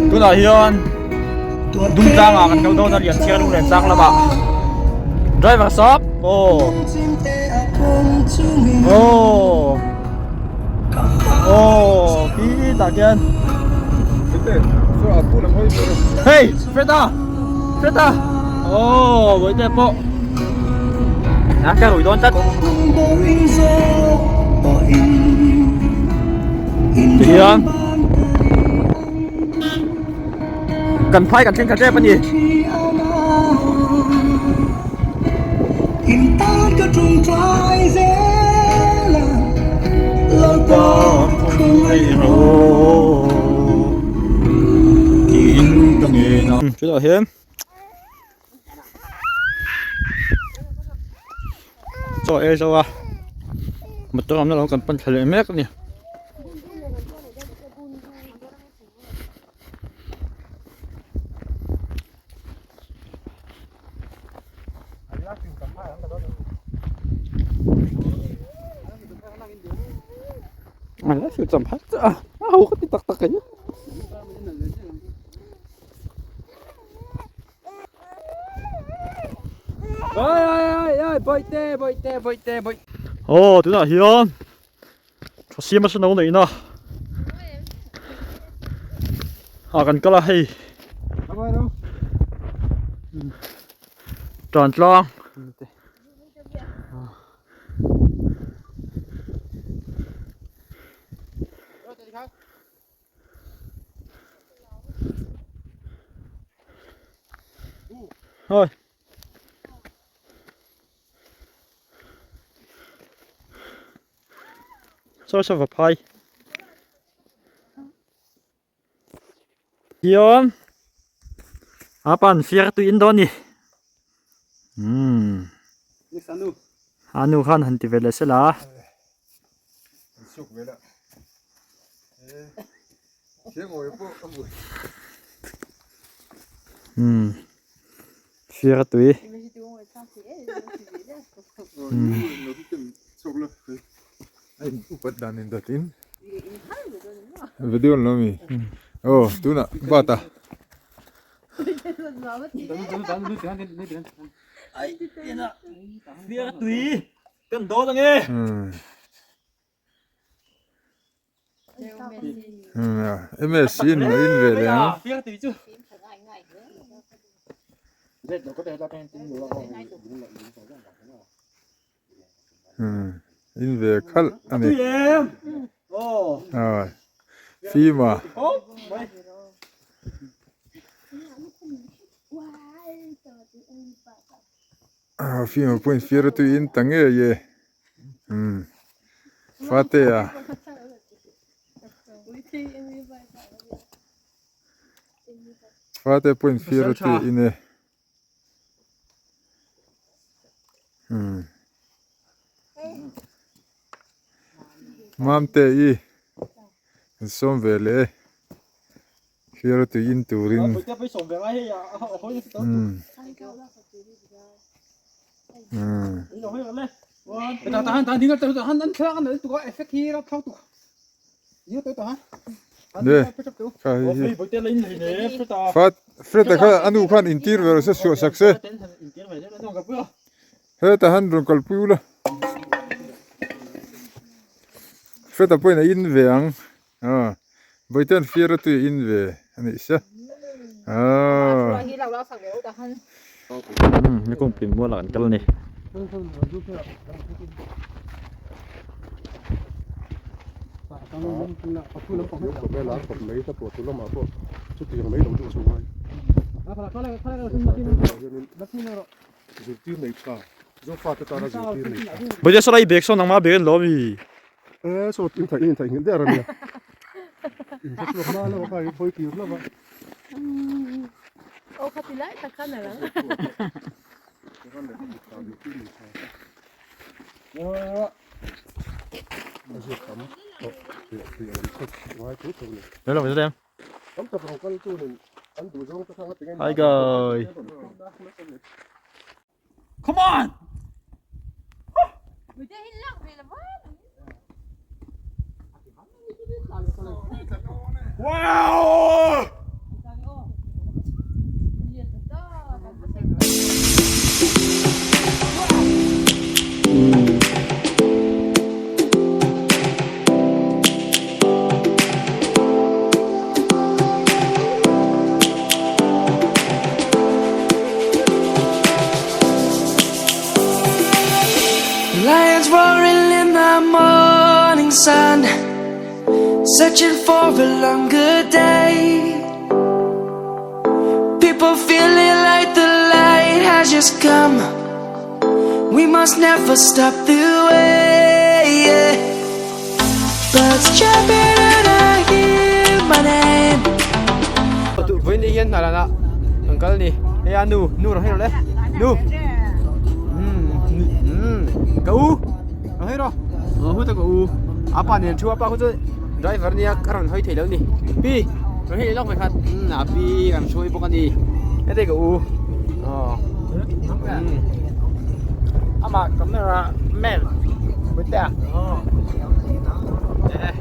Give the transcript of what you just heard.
Tunah hian Dungtlang ah kan kal dawn a Lianchhiar lunglen tlang lamah driver sap aw aw aw khi tah khian hei Freda Freda aw bawihte pawh a ka rui dawn tlat tihian kan phai kan thleng tha tep a ni. Chutah hian chaw ei zo a motor awmna lam kan pan thla leh mek a ni. A ho ka ti tak tak a ni. Aw tunah hian tha siam a sano neihna ah kan kal a hei tan tlang. Thôi. Saw saw va phai. Hian a pan fiar tui in dawn ni. Umm. Anu khan han ti ve leh sela. Umm. Fiar tui. Fiar tui kan dawn ange. MS in a in ve leh ang. In ve khalh a ni. Fima. Fima pawhin fir a tuiin ta ngei e. Umm fate a. Fate pawhin fir a tuiin e. Umm Mamte i an sawm ve leh e. Fir a tuiin turin. Umm. Fred-a kha a nu khan intir ve rawh se suah sak se heta han rawn kalpui ula Fred-a pawhin a in ve ang aw Bawihte an fir a tui a in ve a nih sia aw. Ni kawngpui mual ah kan kal a ni. Bawihte saw lai bag saw nangmah bag an lo ami. E saw in theih in theih nghilh der ania in hre chhuak hma lo kha i hawi tir lova. Aw kha ti lai tak khan a lang. Hi guys. Come on. Wow! Lions roaring in the morning sun, searching for a longer day. People feeling like the light has just come. We must never stop the way. Yeah. Birds chirping and I hear my name. Tu với ni hian hna lana kan kal ni hei a nu nu rawh hei rawh le nu um ka u rawh hei rawh aw hu ta ka u a pa nen thu a pa khu chu driver nia ka rawn hawi thei lo ni pi rawh hei lawk ve khat um a pi kan hruai bawk a ni heti ka u aw um amah camera man Puitea eh